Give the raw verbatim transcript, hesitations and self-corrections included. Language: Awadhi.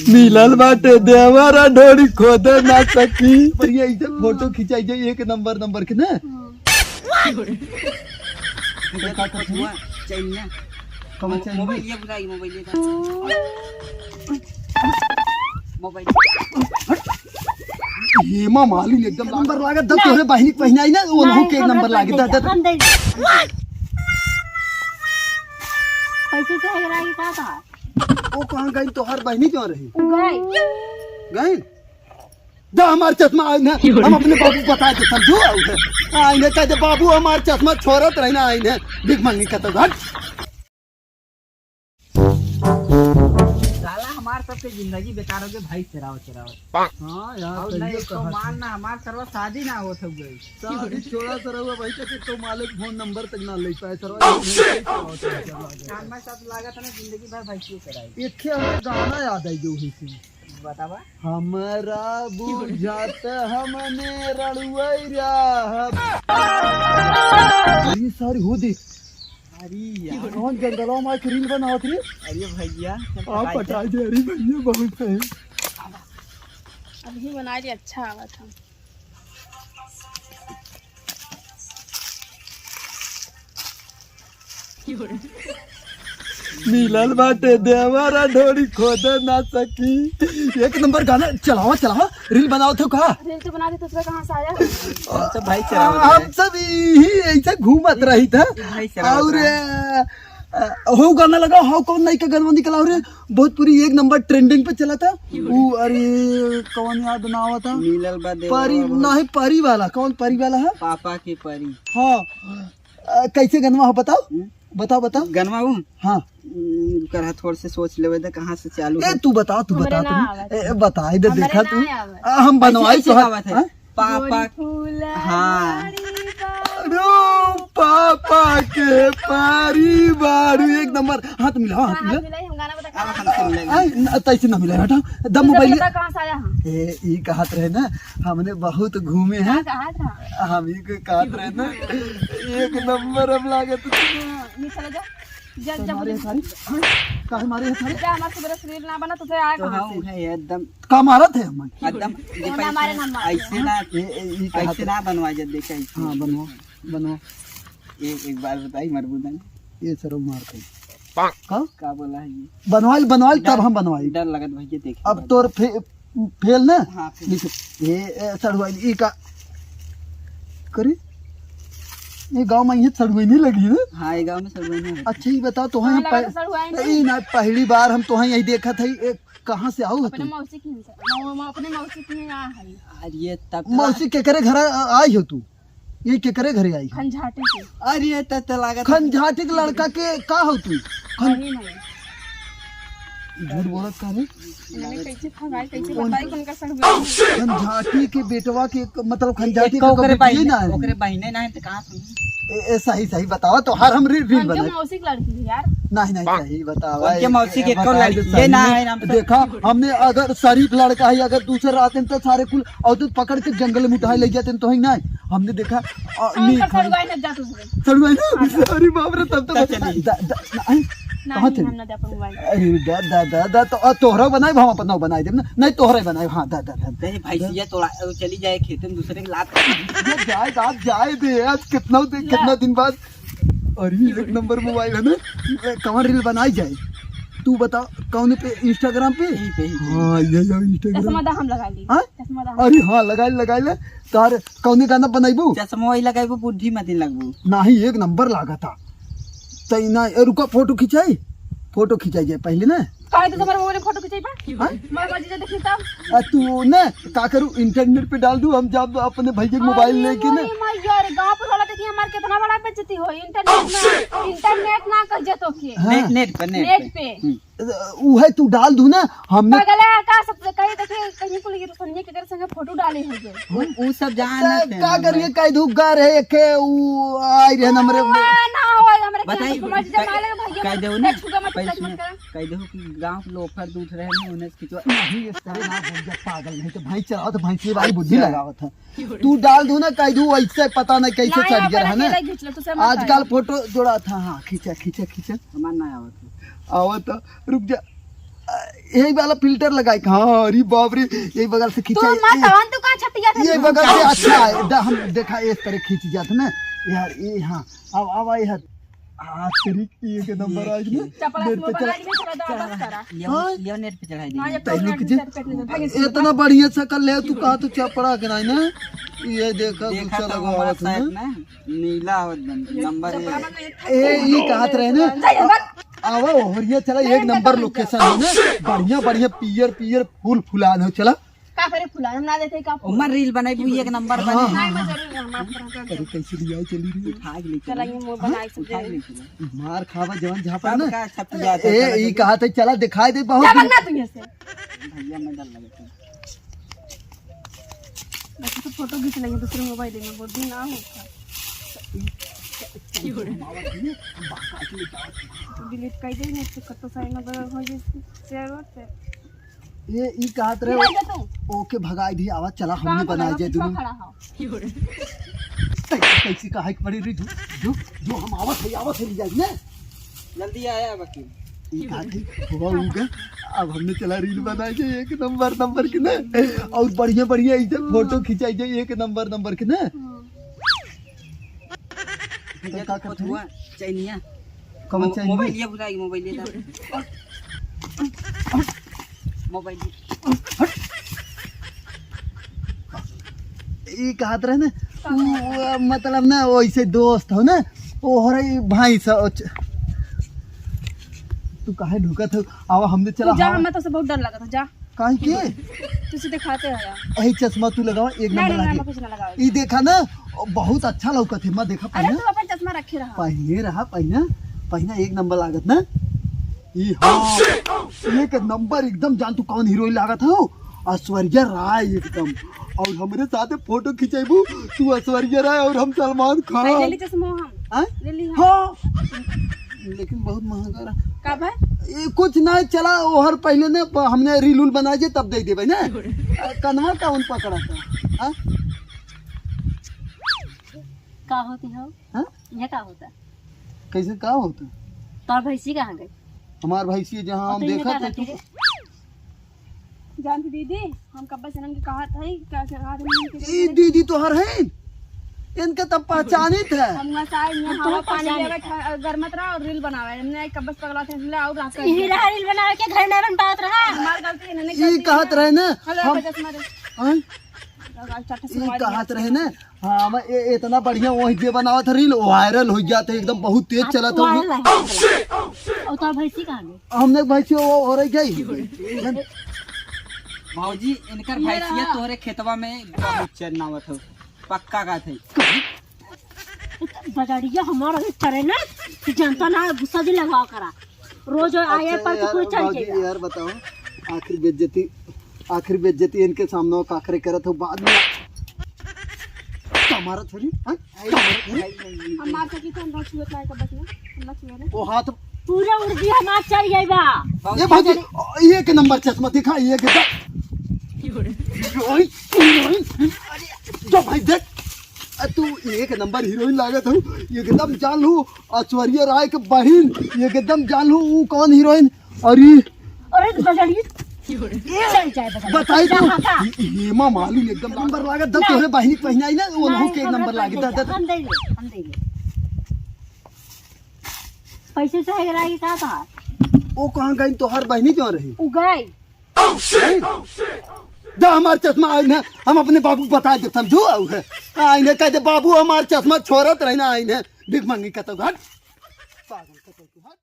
मिलल बाटे देवरा ढोरी खोदे ना सकी। पर ये ऐसे फोटो खिंचाई जाए एक नंबर नंबर के ना। चैनिया। कौन चैनिया? मोबाइल ये बुलाई, मोबाइल ये। मोबाइल। हेमा मालिन एकदम नंबर लागत, दस तोहरे बहिनी पहिनाई ना, वो नहीं, के एक हम नंबर लागत, दस, दस। हम दे दे। पैसे चाहे रहा कि का कहा? वो कहाँ गई तोहर बहिनी क्यों रही? गई। गई? दा हमार चश्मा आइन है, हम अपने बाबू बताए के समझो आउ है। आइन है, कह दे, "बाबू, हमार चश्मा छोरत रही ना, आइन है, भीख मांगी का तो घट।" साला हमार सबके जिंदगी बेकार हो गई भाई, चरावत, चरावत। हाँ यार, और सही ना है इसको कहा मान तू। ना, हमार सरवा शादी ना होत हो गई। शादी छोड़ा सरवा भाई, तक तो मालिक फोन नंबर तक ना ले पाए, सरवा ये नहीं सही चरावत, चरावत। कान में सब लागत है ना, जिंदगी भर भाई क्यों कराई? एक ठे हमें गाना याद आई जो है से। बतावा। हमरा बुझात हमने रड़ुआई रहब। ये सारी हो देख। अरे यार। कौन जंगलवा में एक रील बनावत रे? अरे भैया, चल आप पटाई पटाई दे। दे, अरे भैया, बहुत सही। अभी बनाई दे, अच्छा आवत है। मिलल बाटे देवरा ढोरी खोदे ना सकी। एक नंबर गाना चलावा, चलावा। रील बनावत हो का? रील तो बना दे, दूसरा कहाँ से आया? हम सब भाई चलावत हम है। सब यही ऐसे घूमत रही था। ये भाई चलावत और है। अ, अ, हो गाना लगा, हो कौन नई का गाना निकला रे? भोजपुरी एक नंबर ट्रेंडिंग पे चला था। वो अरे कौन याद ना आवत था? मिलल बा देवरा परी बहुत। नहीं, परी वाला। कौन परी वाला है? पापा की परी। हाँ। अ, कैसे गनवा हो बताओ? हम्म? बताओ, बताओ। गनवा हूँ? हाँ। हम्म, करा थोड़ से सोच लेवे दे, कहाँ से चालू ए, है? तू बताओ, तू हमरे बता, ना तू। आवत ए, है। बताई दे, हमरे देखा ना तू। आवत। आ, हम बनवाई ऐसे, तो ऐसे है। गावत है। हाँ? पापा। गोरी फूला हाँ। बारी बारी। रो पापा के पारी बारू एक नंबर। हाथ मिला, हाथ हाँ, मिला। हाथ मिलाई, हम गाना बता अब हम सुन लेंगे। आ, न, तैसे ना मिला, हटा। दम दूसरा मोबाइल। पता कहाँ से आया हम? ए, ई कहत रहे ना, हमने बहुत घूमे हैं। कहाँ, कहाँ था? हम ही को कहत रहे ना, एक नंबर हम लागत। हाँ, ये चला जा। जा, जा, मारे बोले। हैं सारी? हाँ? काहे मारे हैं सारी? जा, हमारे से मेरा शरीर ना बना, तुझे आया तो कहाँ हाँ, से? है एकदम। का मारत है हम? एकदम, ये ना मारे, ना मारे। ऐसे ना, ए, ए, ई कहत ऐसे रहे। ना बनवा जा, देखे ऐसे। हाँ, बनवा, बनवा। एक, एक बार बताई, मरबू ना। ये सरो मार दे। का? का बोला है ये? बनवाइल, बनवाइल, तब डर, हम बनवाई। डर लगत भैया, देख। अब तोर फे-, फेल ना? हाँ, फेल। लिख, ये, ए, सड़ुआइल, ई का करी? ये गाँव में ये सड़ुआई नहीं लगी है? हाँ, ये गाँव में सड़ुआई नहीं लगी। अच्छा, ये बताओ, तो हाँ, लगा पह-, तो सड़ुआई नहीं। ई ना, पहली बार हम तो यही देखत है, ए, कहाँ से आओ अपने तू? मौसी की हिंसा, मौ-, मौ-, अपने मौसी की यहाँ आई। अरे, तब तो मौसी के करे घर आ-, आई हो तू? ये केकरे घरे आई? खंजाटी के। अरे, त, त लागत है खंजाटी के लड़का के का हो तू? खन-, नहीं, नहीं। झूठ बोलत का रे? मैंने कैसे फंगाई, कैसे बताई, कौन का सड़ुआई? खंजाटी के बेटवा के, मतलब, खंजाटी एक के ओकरे कभी बहिने, ना है। ओकरे बहिने ना है, तो कहाँ से? ए, ए, सही, सही बतावा, तो हर हम री-, रील उनके बनाई। मौसी की लड़की है यार। नहीं, नहीं, सही बतावा, उनके ए, मौसी के ए, एको बताई दे लड़की सही। है ना, है नाम से। देखा, हमने अगर शरीफ लड़का है, अगर दूसरे रहते तो सारे कुल और तू पकड़ के जंगल में उठा ले जाते तो ही ना। हमने देखा, आ, हाँ, नहीं उनका खाई। सड़ुआई ना जा तू। सड़ुआई ना? हाँ, जा। अरे बाप रे, तब तो तब बच-, चलिए। दा, दा, ना, आई, नहीं, कहाँ चली? हम ना दे अपन मोबाइल। अरे दा, दा, दा, दा, तो, आ, तोहरा बनाए, हम अपन नाव बनाए देब ना। नहीं, तोहरा बनाए, हाँ, दा, दा, दा। नहीं, भैंसिया तोड़ा, वो चली जाए खेते में, दूसरे के लात। ये जाए, आज जाए दे, आज कितना दे, ला। कितना दिन बाद। अरे, एक नंबर मोबाइल है ना, कौन रील बनाई जाए? तू बता, कौन पे, Instagram पे? यही पे, यही पे। हाँ, ये, ये Instagram। चश्मा दा हम लगा ली। हाँ? चश्मा दा हम। अरे हाँ, लगा ले, लगा ले। तार कौने गाना बनाइबू? चश्मा वही लगाइबू, बुद्धि मत लगबू। नाही, एक नंबर लागता। तई ना, ए, रुका, फोटो खिंचाई, फोटो खिंचाई जाए पहले ना। काहे तो तुम्हारे मोबाइल में फोटो खिंचाई बा? हाँ? मैं मर्जी से देखी तब। आ, तू ना, का करू, इंटरनेट पे डाल दू, हम जब अपने भैया के हाँ, मोबाइल ये लेके ना। वही मैं यार, गाँव पर वाला देखिए, हमारे कितना बड़ा बेइज्जती हो, इंटरनेट में, इंटरनेट ना कह जे तो के। हाँ। नेट, नेट पर, नेट नेट पे। पे। हम्म। उहे तू डाल दू ना, हमने पगला का सब कहीं देखे, कहीं कुल ये रोशनिया के घर संगे फोटो डाले हो गए। उ, उ सब जान का, ना का करिए, कह दू घर है के, उ आई रहे हमरे। उ ना होए, हमरे बताई, के मर्जी कह, जमा ले भैया, कह देउ ना, छुआ मत, कह touch मत देउ, करा। कह देउ कि गाँव के लोफर दूध रहे ना, उन्हें खिंचवा। नहीं, ये सारे ना भैया पागल, नहीं तो भाई चलाओ तो भाई से भाई बुद्धि लगावत है। तू डाल दू ना, कह दू ऐसे पता नहीं कैसे नहीं, चढ़ गया अपन है ना। अकेले खींच लो, तुझसे मत आजकल आए। फोटो जोड़ा था, हाँ, खींचा, खींचा, खींचा। हमार ना आवत है। आवत है, रुक जा। यही वाला filter लगाई। हाँ, अरे बाप रे, यही बगल से तू खींचा। मत ए, आवन, तू कहाँ छपटिया था? ये बगल से अच्छा है। दा, हम देखा, इस तरह खींच जात ना यार। ये हाँ, अब, अब यार। हाँ, तेरी एक नंबर आज ना। चपड़ा नेट पे से चला। बना ली, थोड़ा सा बस करा। ये, हाँ? ये नेट पे चढ़ाई हाँ, देंगे। ये तैनू program के जे, set करने में भागे से इतना बता। बढ़िया शकल ले, तू कहा तू चपड़ा के नहीं ना। ये देखा, देखा गुस्सा तो लगावत हमारा है ना। Side में नीला हो, नंबर चपड़ा एक। बना ले। ए, ई कहत रहे ना। जा, जा, बस। आवा, ओहरिया चला, एक नंबर location है ना। बढ़िया, बढ़िया, पियर, पियर फूल फुलान हो, चला। का करे फुलान, हम ना देते का फूल? उमर reel बनाई, एक नंबर बने। हाँ, नहीं, हाँ, मैं हाँ। जरूर, हम आप तरह का अरे, कैसे लिया चली रही है? उठा के ले चला, चलो। ये मुंह हाँ? बनाए से उठा के ले चलो। मार खावा जवन झापड़ सब ना। का छप गया था, ए, चला ई जल्दी। कहा थे, चला दिखाई दे बहुत जा, दिन। भागना तू यहाँ से। भैया, मैं डर लगे थे। वैसे तो फोटो खींच लेंगे दूसरे मोबाइल में, वो भी ना होता। Delete कर दे, नहीं तो कत्तो सारे नंबर हो जाए, share होते। ये ई कहत रहे, दिखाई दे तू। ओके भगाई दी, आवाज चला, हमने कहाँ बनाए भगाई? जाए पीछा दोनों। खड़ा हो। कैसे, कैसे कहा के पड़ी रे, जो, जो, जो हम आवत है, आवत है, ले जाए ना। जल्दी आया वकील। ई कहा थी, हुआ होगा, अब हमने चला reel बनाए जाए, एक नंबर, नंबर के ना, और बढ़िया, बढ़िया इधर फोटो खिंचाई जाए, एक नंबर, नंबर के ना। हाँ। तो का करते हैं? चैनिया। कौन मो-, चैनिया? मोबाइल ये भुला गई, मोबाइल ये दा। मोबाइल ये। ई कहत रहे ना, उ, मतलब ना, वैसे दोस्त हो ना, ओहरे ई भाई सा, च-, तू काहे ढुकत हो? आवा, हमने चला, तू जा, हाँ। हमें तो से बहुत डर लगा था, जा। काहे के? तुझे दिखाते हैं यार। यही चश्मा तू लगावा, एक नहीं, नंबर नहीं, लागे। मैं कुछ ना लगावे। ई देखा ना, बहुत अच्छा लौकत है, मैं देखा अरे पहले। तू अपन चश्मा रखे रहा। पहले रहा, पहले, पहले एक नंबर लागत ना। ई हाँ, एक नंबर एकदम जान तू कौन हीरोइन लागत हो? ऐश्वर्या राय एकदम। और हमरे साथे फोटो खिंचेबू, तू ऐश्वर्या राय और हम सलमान खान। ले ली चश्मा हम। हाँ? ले ली हम। हाँ। लेकिन बहुत महंगा रहा। का बा? ए, कुछ ना, चला, ओहर पहले ने प-, हमने reel उल बनाए जे, तब दे देबे ना। आ, कनवा कौन पकड़ा था? हाँ? का होती हो? हाँ? ये का होता? कैसे का होता? तोर भैंसी कहाँ गई? हमार भैंसी जहाँ और हम तू इन्हें देखा का थे, तू करती रे? जानती दीदी, हम कब्बे से इनके कहा था, क्या से कहा था, इनके ई दीदी तोहर है, इनके तब पहचानित है। हम वहाँ से आए, यहाँ हम हवा तोहर पानी पहचानित लेवे, है। ठा-, गरमत रहा और reel बनावे। हमने एक कब्बे से पगला थे, इसलिए और रात का यही रहा reel बनावे के घर ना बन पावत रहा। हमारी गलती है, इन्होंने ई गलती कहत है। रहे ना, हेलो, हम बजट मारे। हाँ? लगा, चट से ई मार कहत दिया। रहे ना, हाँ, मैं ए-, इतना बढ़िया वही जे बनावत reel, viral हो जाते, एकदम बहुत तेज हाँ, चलत हो। Viral है, viral। और तोर भैंसी कहाँ गई? हमने भैंसी वो हो रही गई। भौजी, इनकर ये भैंसिया रहा। तोहरे खेतवा में बहुत चरनावत हो, पक्का का थे। बजड़िया हमारा भी करे ना, तू जनता ना गुस्सा जी लगावा करा। रोज आए अच्छा पर तू यार, कुछ चल भौजी, जाएगा। यार बताओ, आखिर बेइज्जती, आखिर बेइज्जती इनके सामने काकरे करत हो बाद में। कमारा छोरी, हाँ? कमारा छोरी। हम मार सकी थे, हम बहुत छुए लायक बस ना, हम ना छुए ना। ओ हाथ। पूरा उर्दी हमार चल गई बा। ये भौजी, एक नंबर चश्मा दिखा, ये के। ओए, ओए, अरे, जो भाई देख, अ, तू एक नंबर हीरोइन लागत हो, एकदम जान लू, ऐश्वर्या राय के बहिन, एकदम जान लू, ऊ कौन हीरोइन? अरे, अरे, तो बजड़ी, ये चल जाए बजड़ी। बताई तो, जा, हटा। हे-, हेमा मालिनी एकदम नंबर लागत, जब ना। तोहरे बहिनी पहिनाई ना, वो नहीं, नहु के एक हमरा नंबर लागे, दे दे, दे। हम दे दे, हम दे दे। पैसे से है, राई का था? वो कहाँ गई, तोहर बहिनी जो रही? उ गई। दा हमार चश्मा आइन है, हम अपने बाबू को बता दे, समझू आउ है। आइन है, कह दे, "बाबू, हमार चश्मा छोरत रही ना, आइन है, भीख मांगी कहता हूँ, हट।" पागल कहता हूँ, हट।